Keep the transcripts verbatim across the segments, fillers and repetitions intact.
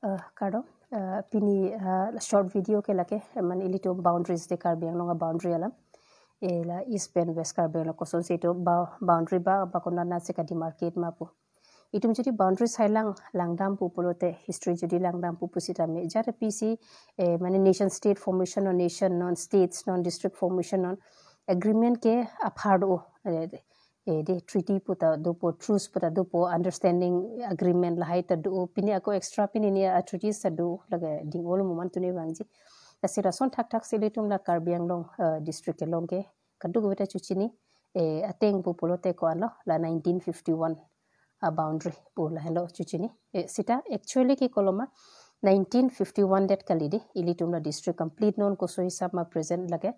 Uh, kardom, uh, pini uh, short video ke lake, eh, mane ilitum boundaries de Karbi Anglong a boundary alam. Eh, la East pen West Karbi Anglong kosonsi itum ba-, boundary ba, ba konat nat si ka demarcate ma pu. Itum jodi boundaries hai lang, langdam pu pulote, history jodi langdam pu pusitame, jara pisi, eh, mane nation state formation non nation, non states, non district formation, non agreement ke aphar do, eh, eh, de treaty puta dopo, truce puta dopo, understanding agreement lahai ta do, pini ako extra pini ni a treaties ta do, lake ding olo moman tuni vangji. Lasi lason thakthak si ilitum la Karbi Anglong, eh, district kelong ke, kadokave ta chuchini, eh, ateng pu pulote ko-an lo, la nineteen fifty-one a boundary pu lahenlo chuchini. Eh, sita actually ke koloma nineteen fifty-one det kali de, ilitum la district complete non koso hisap ma present lake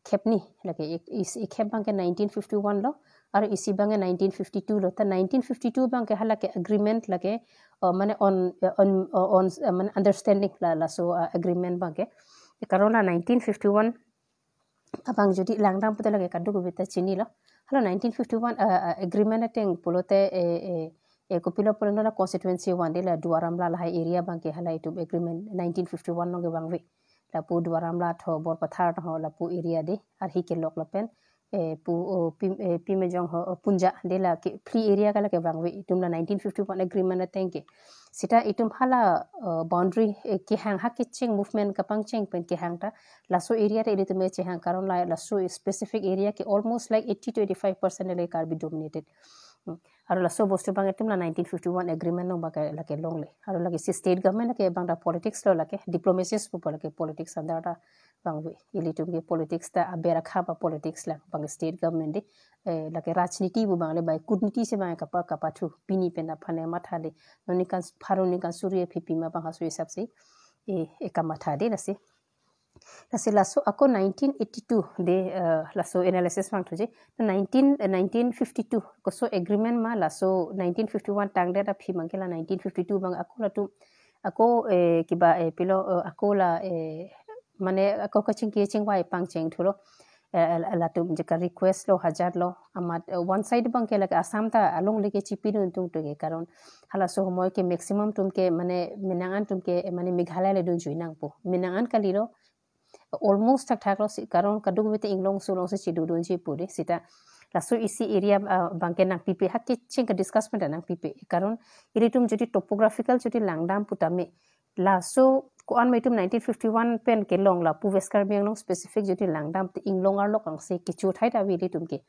khepni, lake ik-, is-, ikhep abang ke nineteen fifty-one lo, aro isi abang ke nineteen fifty-two lo. Ta nineteen fifty-two abang ke hala ke agreement lake, uh, mane on, uh, on, uh, on, uh, mane understanding la, laso, uh, agreement abang ke. Karon la nineteen fifty-one abang jodi langdam pute lake kadokave ta chinilo. Hala nineteen fifty-one, uh, uh, agreement ateng pulote, eh, eh, eh, kopilo pulote la constituency one de la Duar Amla lahai area abang ke hala itum agreement nineteen fifty-one along ke vangve. Lapu Duar Amla tho, Borpathar tho, lapu area de, arhi kelok lapen, eh, pu, oh, Pim-, eh, Pimejong ho, oh, Punja de la ke, phli area ke lake vangve itum la nineteen fifty-one agreement ateng ke. Sita itum hala, uh, boundary, eh, kehang ha kecheng movement kapangcheng pen kehang ta, laso area ta ilitum chehang, karon la, laso specific area ke almost like eighty to eighty-five percent le Karbi dominated. Hmm. Aro laso bostu abang itum la nineteen fifty-one agreement along abang ke lake longle. Aro lake si state government lake abang ta politics lo lake, diplomacies pu lake politics andar ta vangve. Ilitum ke politics ta aber akha ba politics la abang state government de, eh, lake rajniti pu abang le bai kutniti si abang kapa, kapathu, pini pen aphan le matha le. Non ningkan pharo ningkan suri aphi pima abang haso hisap si, eh, eh, kamatha de lasi. Lasi laso ako nineteen eighty-two de, eh, laso analysis vangthuji. Nineteen, eh, nineteen fifty-two koso agreement ma laso nineteen fifty-one tangdet aphi abang ke la nineteen fifty-two abang ako latum, ako, eh, kiba, eh, pilo, eh, ako la, eh, mane ako kachingki chingvai pangcheng thulo. Eh, la-, latum jeka request lo, hajat lo, amat, eh, one side abang ke lake Assam ta alongle ke chipidun tung tu ke, karon halaso homoi ke maximum atum ke mane menang an atum ke, eh, mane Meghalaya le dunjui nangpo. Menang an kalilo, almost thakthak lo si, karon kadokave te inglong sulong si chidodunji pu de, sita laso isi area, ah, abang ke nangpipe, ha kecheng ka discuss pen ta nangpipe. Karon ilitum jodi topographical jodi langdam putame, laso ko-an ma itum nineteen fifty-one pen kelong lapu West Karbi Anglong specific jodi langdam te inglong arlok angse kecho thai ta ave ilitum ke.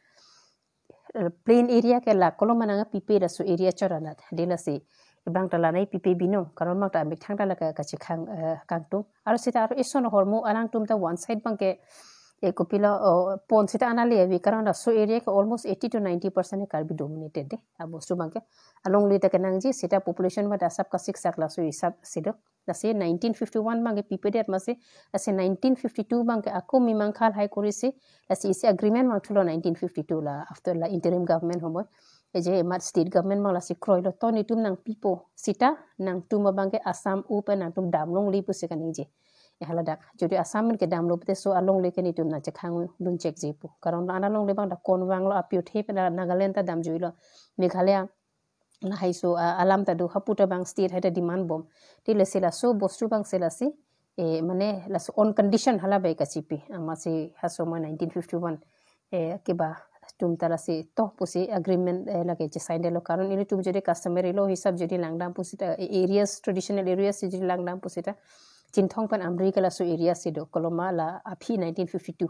Eh, plain area ke la kolom ma nangpipe laso area chot anat. De lasi abang ta la nangpipe binong, karon abang ta amethang ta la ka, kachekhang, eh, kangtung. Aro sita aro ison ahormu alangtum ta one side abang ke, eh, kopilo, oh, pon sita anale ave, karon laso area ke almost eighty to ninety percent Karbi dominated de. Abostu abang ke alongle ta kenangji, sita population ma dasap kasiksak laso hisap si do. Lasi nineteen fifty-one abang ke pipedet masi, lasi nineteen fifty-two abang ke ako mimang kha lahai kori si, lasi isi agreement vangthulo nineteen fifty-two la, after la interim government homoi. Eje mat state government abang lasi kroilo, to netum nangpipo, sita nangtum abang ke Assam u pen nangtum damlongle pusi kaningje. Eh, haladak, jodi Assam pen kedamlo pute so alongle ke netum nangchekhang dunchekji pu. Karon la an alongle abang ta konvanglo, apyothe pen la Nagaland ta damjuilo, Meghalaya lahai so, ah, alam ta do, hapu ta abang state hai ta demand bom. Te lasi laso bostu abang si lasi, eh, mane laso on condition hala bai kachipi. Amatsi haso ma nineteen fifty-one, eh, kiba atum ta lasi to pusi agreement, eh, lake chesign detlo, karon ilitum jodi customary law hisap jodi langdam pusita, eh, areas, traditional areas jodi langdam pusita, Chinthong pen Amri ke laso area si do, koloma la aphi nineteen fifty-two,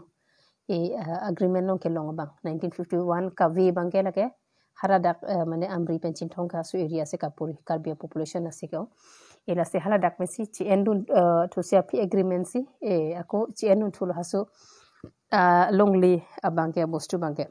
eh, ah, agreement along kelong abang. Nineteen fifty-one kave abang ke lake haladak, eh, mane Amri pen Chinthong ka so area si kapuri, Karbi population asi ke. Eh, lasi haladak mesi chi-endun, eh, thusi aphi agreement si, eh, ako chi-endun thulo haso, ah, longle abang ke, bostu abang ke.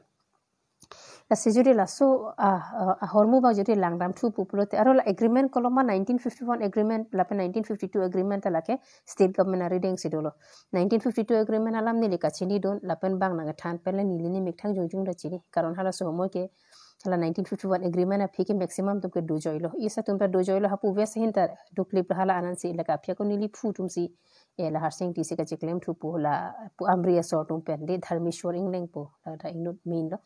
Lasi jodi laso, ah, ah, ahormu abang jodi langdamthu pu pulote, aro la agreement koloma nineteen fifty-one agreement lapen nineteen fifty-two agreement ta lake state government arideng si dolo. Nineteen fifty-two agreement alam neli kachinidun, lapen bang nangthan pen le neli ni methang jongjong ta chini. Karon halaso homoi ke, hala nineteen fifty-one agreement aphi ke maximum atum ke dojoilo. Isi atum ta dojoilo, hapu West ahin ta doklip, hala anansi lake aphi ako neli phu atum si, eh, la Harsing Engti si kacheklemthu pu, lapu Amri asor atum pen de, Dharmeshwar Engleng pu, la, la inut main lo.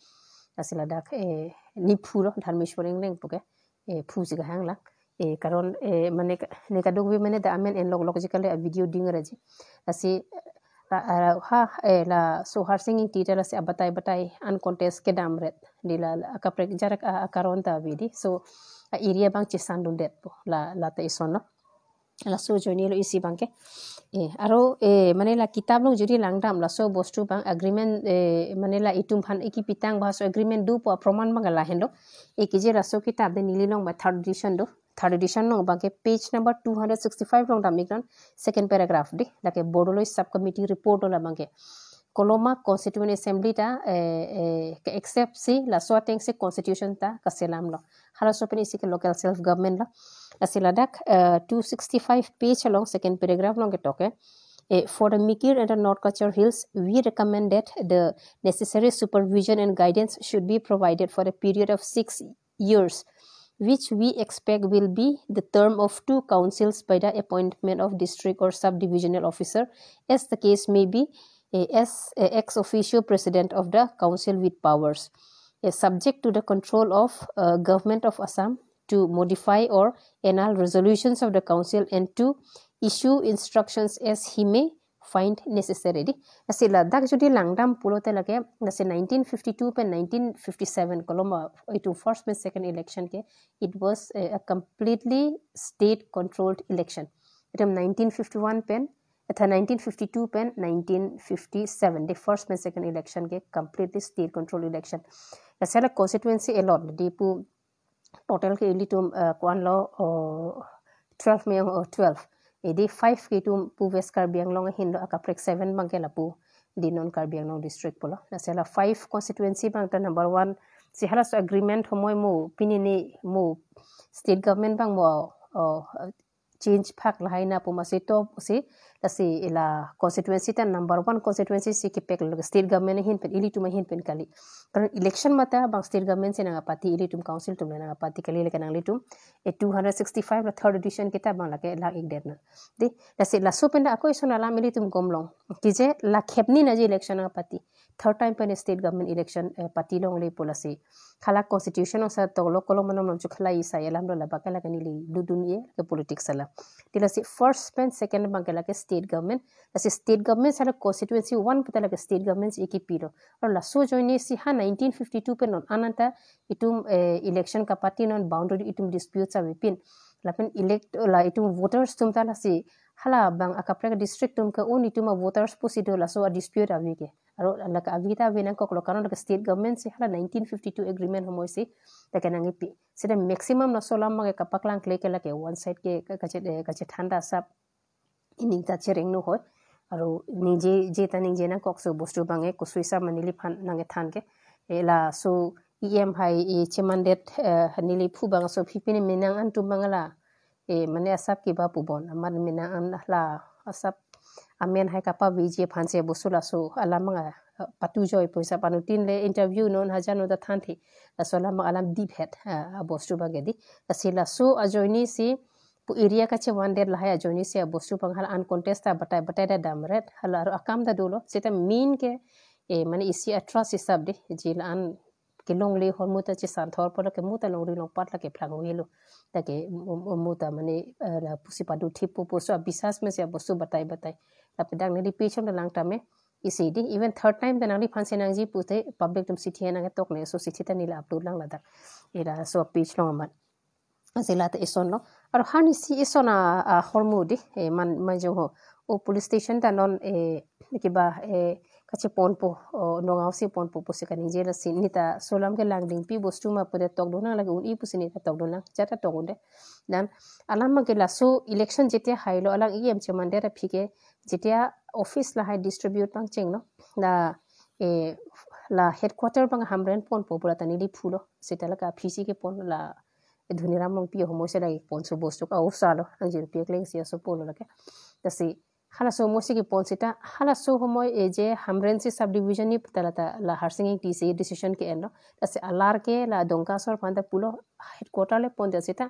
Lasi ladak, eh, neli phu lo, Dharmeshwar Engleng pu ke, eh, phu si kahang lang. Eh, karon, eh, mane ka-, ne kadokave mane dak amen en lok lok ji kali, a video ding raji. Lasi, la, ah, ha, eh, laso Harsing Engti ta lasi abatai batai uncontest kedam ret. Di la, la akaprek jarak, ah, akaron ta ave di. So, a area abang chesan dundet po. La, la ta isonlo. Laso ajoinelo isi abangke. Eh, aro, eh, mane la kitab along jodi langdam laso bostu abang agreement, eh, mane la itum aphan ekipitang ba laso agreement do pu aproman abang lahenlo. Eh, kije laso kitab de neli along ba third edition do. Third edition along abangke page number two hundred sixty-five along dam iknon, second paragraph di. Lake Bordoloi Subcommittee report do la abangke. Koloma Constituent Assembly ta, eh, eh, ke accept si laso atengsi constitution ta kaselamlo. Halaso pen isi ke local self government lo. Lasi ladak, eh, two sixty-five page along second paragraph along ketok ke, eh, for the Mikir and the North Cachar Hills, we recommend that the necessary supervision and guidance should be provided for a period of six years, which we expect will be the term of two councils by the appointment of district or subdivisional officer, as the case may be, eh, as, eh, ex officio president of the council with powers, eh, subject to the control of, uh, Government of Assam to modify or annul resolutions of the council and to issue instructions as he may find necessary di. Lasi ladak jodi langdam pulote lake, lasi nineteen fifty-two pen nineteen fifty-seven koloma, itum first pen second election ke, it was a, a completely state controlled election. Itum nineteen fifty-one pen, atha nineteen fifty-two pen nineteen fifty-seven, the first pen second election ke completely state controlled election. Lasi la constituency a lot, di pu total ke ilitum, eh, ko-anlo, oh, twelve meyang, oh, twelve. Edi five ke itum pu West Karbi Anglong ahinlo, akaprek seven abangke lapu di non Karbi Anglong district pulo. Lasi la five constituency abang ta number one. Si halaso agreement homoi mo, pini ni mo state government abang mo, oh, change phak lahai na pu masi to si, lasi la constituency ta number one constituency si kepek lo state government ahin pen, ilitum ahin pen kali. Karon election mate abang state government si nangkapati, ilitum council atum nangkapati kali, lake nanglitum, eh, two hundred sixty-five la third edition kitab abang lake lang-ikdet na. Di, lasi laso pen dak ako ison alam ilitum gomlong. Kije la khepni naji election nangkapati. Third time pen state government election, eh, pati longle pu lasi. Hala constitution along sa toklo, kolom malom along chukhalai isai alam lo, labak ke lake neli dodun-e ke politics alam. Di lasi first pen second abangke lake state government. Lasi state government si la constituency one pu ta lake state government si ekipilo. Aro laso ajoine si ha nineteen fifty-two pen non an an ta itum, eh, election kapati non boundary itum dispute sa avepin. Lapen elect, la itum voters atum ta lasi hala abang akaprek district atum ke un itum a voters pusi do, laso a dispute ave ke. Aro lake ave ta ave nangkoklo, karon lake state government si hala nineteen fifty-two agreement homoi si lake nangkepi. Seta maximum laso alam abangke kapaklang kle ke lake one side ke ka-, kache-, eh, kachethan ta asap ining ta chereng nu hoi. Aro ningje je ta ningje nangkok, so bostu abangke kosui sa ma neliphan nangkethan ke. Eh, laso E M hai, eh, chemandet, eh, neliphu abang so pipini menang an atum abang la, eh, mane asap kiba pubon, amat menang an la asap amen hai kapa V J aphan si bostu laso alam abang, eh, patu joi poisa panutin le interview non hajan non ta thanthi. Laso alam abang alam deep head, eh, bostu abangke di. Lasi laso ajoine si pu area kachevandet lahai ajoine si bostu abang hala uncontest ta batai batai ta damret, hala aro akam ta dolo, seta main ke, eh, mane isi a trust hisap di, je la-an kelongle ahormu ta chesan thor pu lake mo ta longri longpat lake phlangvelo. Lake mo, mo, mo ta mane, eh, lapusi padu thip pu pu so abisas mesi bostu batai batai. Lapen dak neli page along ta lang tame isi di. Even third time ta nangliphan si nangji pute public atum sithi nangketok ne, so sithi ta neli upload lang ladak. Ira so page along amat. Lasi la ta isonlo. Aro hani si ison a, ahormu di, eh, man, manjong ho. O police station ta non, eh, kiba, eh, kacheponpo, o, Nagaon si ponpo pusi kaningje, lasi neta laso alam ke langdingpi bostu ma pute tokdun nang, lake un-e pusi neta tokdun nang, jata tokdunde. Dan alam abangke laso election jetia hailo, alang E M chemandet aphi ke, jetia office lahai distribute pangchenglo, la, eh, la headquarter abang Hamren ponpo pu la ta neliphulo, seta lake aphi si kepon la Dhoniram Rongpi ahomoi si lake ponso bostu ka osalo, angjirpi akleng si aso pulo lake. Lasi halaso ahomoi si kepon seta, halaso ahomoi e je Hamren si subdivision ni pu ta la ta la Harsing Engti si decision ke-enlo. Lasi alar ke la Dongka asor aphan ta pulo headquarter le pondet seta,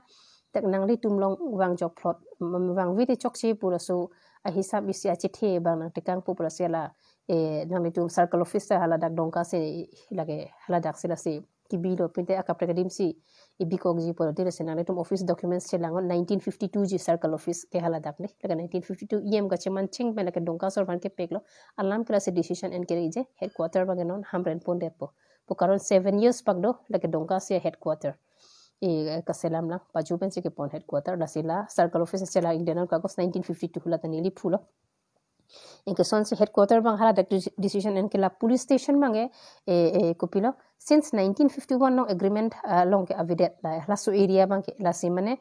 dak nanglitum along vang jok plot, mm, vangve te chokche pu laso ahisap isi achethe abang nangtekangpo pu lasi la, eh, nanglitum circle office ta hala dak Dongka si lake hala dak si lasi kibilo, pinte akaprek adim si ibikokji pulote lasi nanglitum office documents chelang non, nineteen fifty-two ji circle office ke haladak le. Lake nineteen fifty-two E M kacheman cheng pen lake Dongka asor aphan kepeklo. Alam ke lasi decision en kere je headquarter abang non Hamren pondetpo. Pu karon seven years bak do lake Dongka si headquarter. E, eh, kaselam lang, paju pensi kepon headquarter, lasi la circle office chelang ingdeng non ke August nineteen fifty-two, la ta neli phulo. Anke lasonsi headquarter abang haladak deci-, decision en ke la police station abang ke, eh, eh, kopilo, since nineteen fifty-one along agreement, ah, along ke avedet la, halaso area abang ke lasi mane,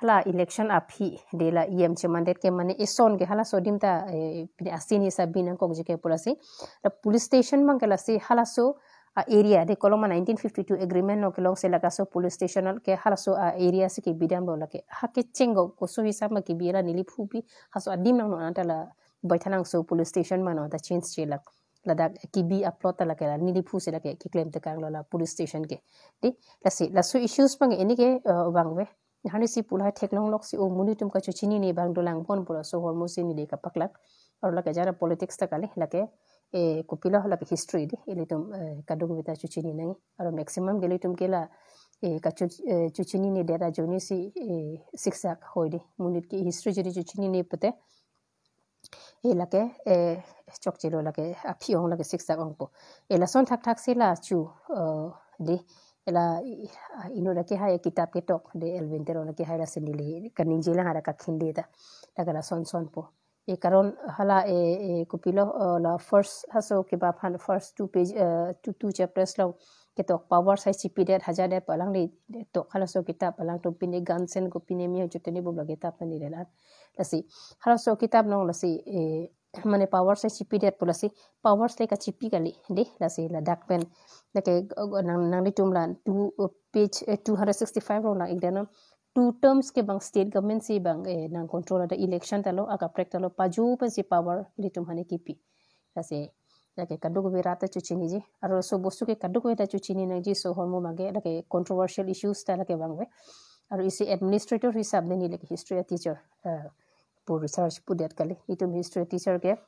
hala election aphi de la E M chemandet ke mane eson ke halaso adim ta, eh, pine asin hisap bi nangkokji ke pu lasi. La police station abang ke lasi halaso a-area de, koloma nineteen fifty-two agreement along kelongsi lake laso police station ke halaso a-area si kebi damlo lake. Ha kecheng ko koso hisap ma kebi la neli phu bi, halaso adim nang non anta la Baithalangso police station ma non ta change chelak. Ladak kebi a-plot ta lake la neli phu si lake keklem tekanglo la police station ke. De, lasi, laso issues abang ke ini ke, eh, vangve. Hani si pu lahai theklonglok si o monit atum kachechinine abang dolang pon pu laso ahormu si neli kapaklang. Aru lake jara politics ta kali, lake, eh, kopilo lake history de, ilitum, eh, kadokave ta chechini nangji. Aru maximum ke ilitum ke la, eh, kache-, eh, chechinine dera joni si, eh, siksak hoi de. Monit ke history jodi chechinine pute, eh, lake, eh, chokchelo lake, aphi ong lake siksak ongpo. Eh, lason thakthak si la chu, eh, de, la, i-, ah, inut akehai kitab ketok de, Elwin Teron akehai lasi neli kaningje lang hara kakhinde ta. Lake lason sonpo. Eh, karon hala, eh, eh, kopilo, eh, la first halaso kebap aphan first two page, eh, two, two chapters along ketok powers hai chipidet hajadet pu alangli tok halaso kitab, alangtum pine Gansen ko pine mi hajutene bubla kitab ta neli lang. Lasi halaso kitab along lasi, eh, mane powers hai chipidet pu lasi, powers le kachipi kali de, lasi ladak pen lake, eh, nang, nanglitum la two, eh, page, eh, two hundred sixty-five along nang ingdeng non, two terms ke abang state government si abang, eh, nang control, ada election ta lo, akaprek ta lo, paju pensi power ilitum hani kipi. Lasi lake kadokave rat ta chechiniji. Aru laso bostu ke kadokave ta chechini nangji, laso ahormu abang ke lake controversial issues ta lake vangve. Aru isi administrator hisap de neli lake history a-teacher, eh, pu research pudet kali. Itum history teacher ke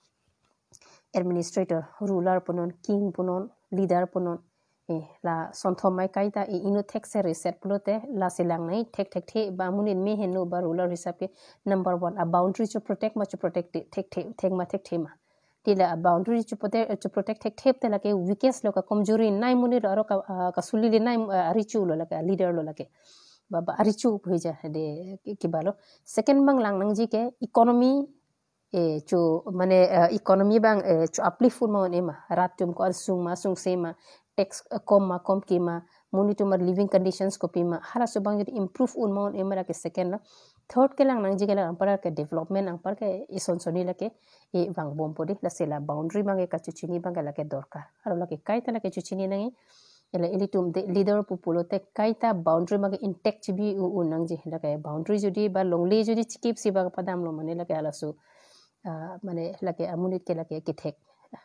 administrator, ruler punon, king punon, leader punon. Eh, la sonthom mai kaita, eh, inut thekser reset pulote, lasi lang nangji thekthekthe, ba monit mehen lo ba ruler hisap ke number one, a-boundary choprotect ma choprotect thekthe, thek ma thekthe ma. Ti la a-boundary choprotect, choprotect thekthe te lake weakest lo, kakomjuri nei monit lo, aru ka, ah, kasulili nei, ah, arichu lo lake, leader lo lake. Ba, ba arichu pu hija de ke, kebalo. Second abang lang nangji ke economy, eh, cho mane, eh, economy abang, eh, cho uplift un ma un-e ma, rat atum ko-an sung ma sungse ma, tax, eh, kom ma komke ma, monit atum a-living conditions kopi ma, halaso abang jodi improve un ma un-e ma lake second lo. Third ke lang nangji ke lang anpar ke development anpar ke ison soni lake, eh, vangbompo de, lasi la boundary abang ke kachechini abang ke lake dorkar. Aru lake kaita lake chechini nangji, ela ilitum de leader pu pulote kaita boundary abang ke intact chibi u-, un nangji. Lake boundary jodi ba longle jodi chikip si ba padamlo mane lake halaso, ah, mane lake amonit ke lake kethek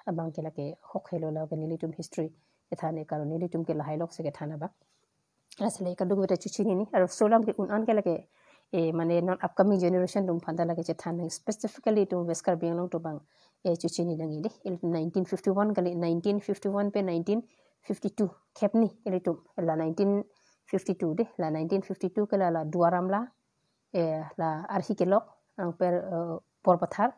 abang ke lake hok helo lake nelitum history kethan e, karon nelitum ke lahai lok si kethan abang. Lasi le kadokave ta chechinine, aru laso alam ke un-an ke lake, eh, mane non upcoming generation atum aphan ta lake chethan nang, specifically itum West Karbi Anglong atum abang, eh, chechini nangji de. Il nineteen fifty-one kali, nineteen fifty-one pen nineteen fifty-two khepni ilitum, la nineteen fifty-two de, la nineteen fifty-two ke la, la Duar Amla, eh, la arhi kelok, anpar, eh, Porpathar,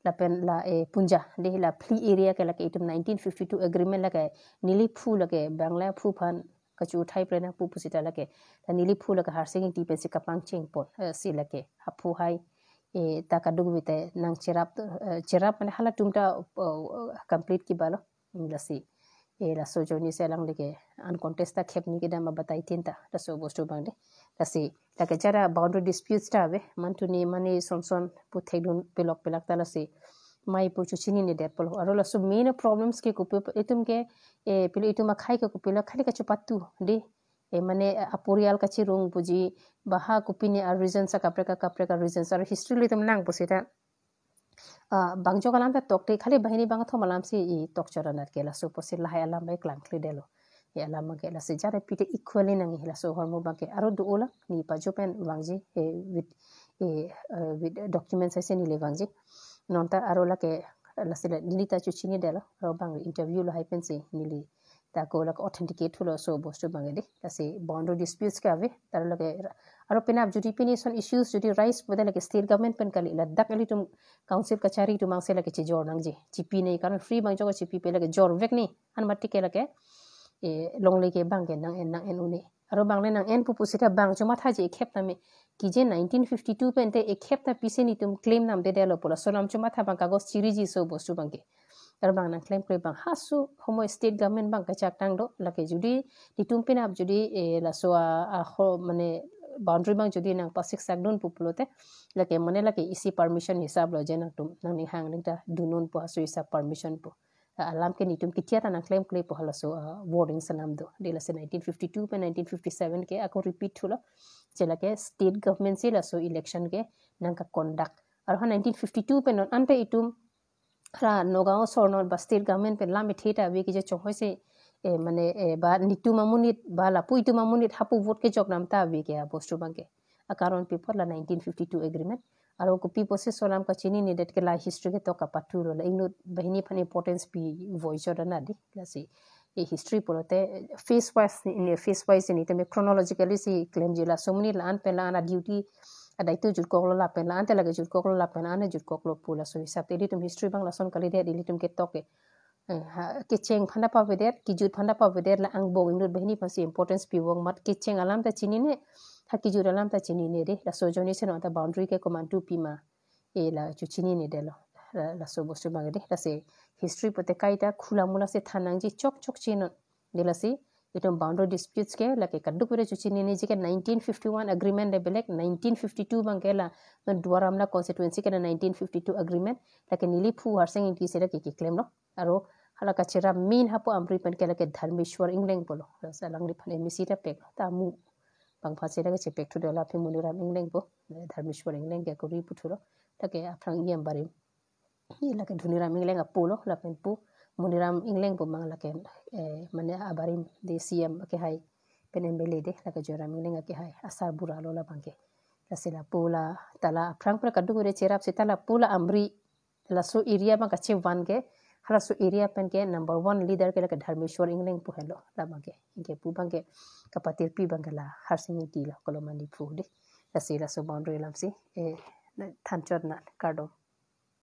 lapen la, eh, Punja de, la phli area ke lake itum nineteen fifty-two agreement lake neli phu lake Bangla phu aphan kachu uthai prena pu pusita lake, la neli phu lake Harsing Ingti pensi kapangcheng pon, eh, si lake haphu hai, eh, ta kadokave ta nang cherap, eh, cherap mane halatum ta, eh, complete kebalo. Lasi, eh, laso ajoine si alangli ke uncontested khepni kedam abatai tin ta, laso bostu abang de. Lasi lake jara boundary disputes ta ave, mantuni mane sonson pu thekdun pilok pilak ta lasi mai pu chechinine det pulo. Aru laso main problems ke kopi itum ke, eh, pilo itum akhei ke kopilo khali kachepatu de, eh, mane, eh, aporial kachirung puji, ba ha kopine a-reasons akaprek akaprek a-reasons, aru history ilitum nang pusita, ah, bang jok alam ta tokte khali banghini bangkethom alam si i tok chora nat ke, laso pusi lahai alam bai klangkledetlo. Ya alam abang ke lasi jara pite equally nangji laso ahormu abang ke, aru do-o lang, neli paju pen vangji, eh, with, eh, eh, with documents hai si neli vangji. Non ta aru lake lasi le neli ta chechinidetlo, aru abang interview lahai pensi neli Ta ako lake authenticate thulo laso bostu abang ke dei. Lasi boundary disputes ke ave, ta lake, aro penap jodi pini ason issues jodi rise pute lake state government pen kali, ladak ilitum council kachari atum abang si lake chijor nangji. Chipi ne, karon free abang jok chipipe, lake jorvek ne. An mati ke lake, eh, longle ke abang ke nang-en nang-en un-e. Aro abang le nang-en pu pusita abang chomathaji ekhep tame. Kije nineteen fifty-two pen te ekhep ta pisi netum claim namdedetlo pu laso alam chomatha abang kagos chiriji laso bostu abang ke. Aro abang nangklemkle abang halaso ahormu state government abang kachak tang do, lake jodi netum penap jodi, eh, laso a, a ho, mane boundary abang jodi nangpasiksak dun pu pulote, lake mane lake isi permission hisap lo je nangtum nangning hang ning ta dun non pu halaso hisap permission pu. Ah, alam ke netum kitia ta nangklemkle pu halaso, ah, wording alam do. Dei lasi nineteen fifty-two pen nineteen fifty-seven ke ako repeat thulo. Je lake state government si laso election ke nangkaconduct. Aro ha nineteen fifty-two pen non ante itum hala Nagaon asor non ba state government pen lam ethe ta ave kije chonghoi si, eh, mane, eh, ba netum amonit ba lapu itum amonit hapu vote kejok nam ta ave ke abostu abang ke. Akaron pi apot la nineteen fifty-two agreement. Aro kopi pusi laso alam kachinine det ke la history ketok kapathulo, la inut banghini aphan importance pi voichot ana dei. Lasi e history pulote phase wise ne, phase wise ne tame chronologically si klemji, laso amonit la-an pen la-an a duty adaito jutkoklo, lapen la-an te lake jutkoklo, lapen la-an jutkoklo pu laso hisap te ilitum history abang lason kalidet, ilitum ketok ke. Eh, ha, kecheng aphan ta pavedet, kejut aphan ta pavedet, la angbong inut banghini aphan si importance pivong amat kecheng alam ta chinine, ha kejut alam ta chinine dei, laso ajoine si non ta boundary ke komantu pima. E la chochinine detlo. La, laso bostu abang dei, lasi history pute kaita khula mula si than nangji chokchok chinon. Dei lasi itum boundary disputes ke lake kadokave chochinine ji ke nineteen fifty-one agreement le belek, nineteen fifty-two abang ke la non Duar Amla constituency ke la nineteen fifty-two agreement, lake neli phu Harsing Engti si lake keklemlo. Aro hala kacherap main hapu Amri pen ke lake Dharmeshwar Engleng pulo. Lasi alangliphan M A C ta peklo. Ta amu abang aphan si lake chepek thulo, la aphi Muniram Engleng pu. Dharmeshwar Engleng ke kori puthulo. Lake aphrang E M barim. Ye lake Dhoniram Engleng apo lo, lapen pu Muniram Engleng pu abang lake, eh, mane abarim dei C M akehai pen M L A dei, lake Joyram Engleng akehai asar bura lo labang ke. Lasi lapu la, ta la aphrang pura kadokave cherap seta lapu la Amri laso area abang kachevan ke, halaso area pen ke number one leader ke lake Dharmeshwar Engleng pu henlo labang ke. Anke pu abang ke kapatirpi abang ke la Harsing Engti lo, Koloman Diphu dei. Lasi laso boundary alam si, eh, thanchot na, kardom.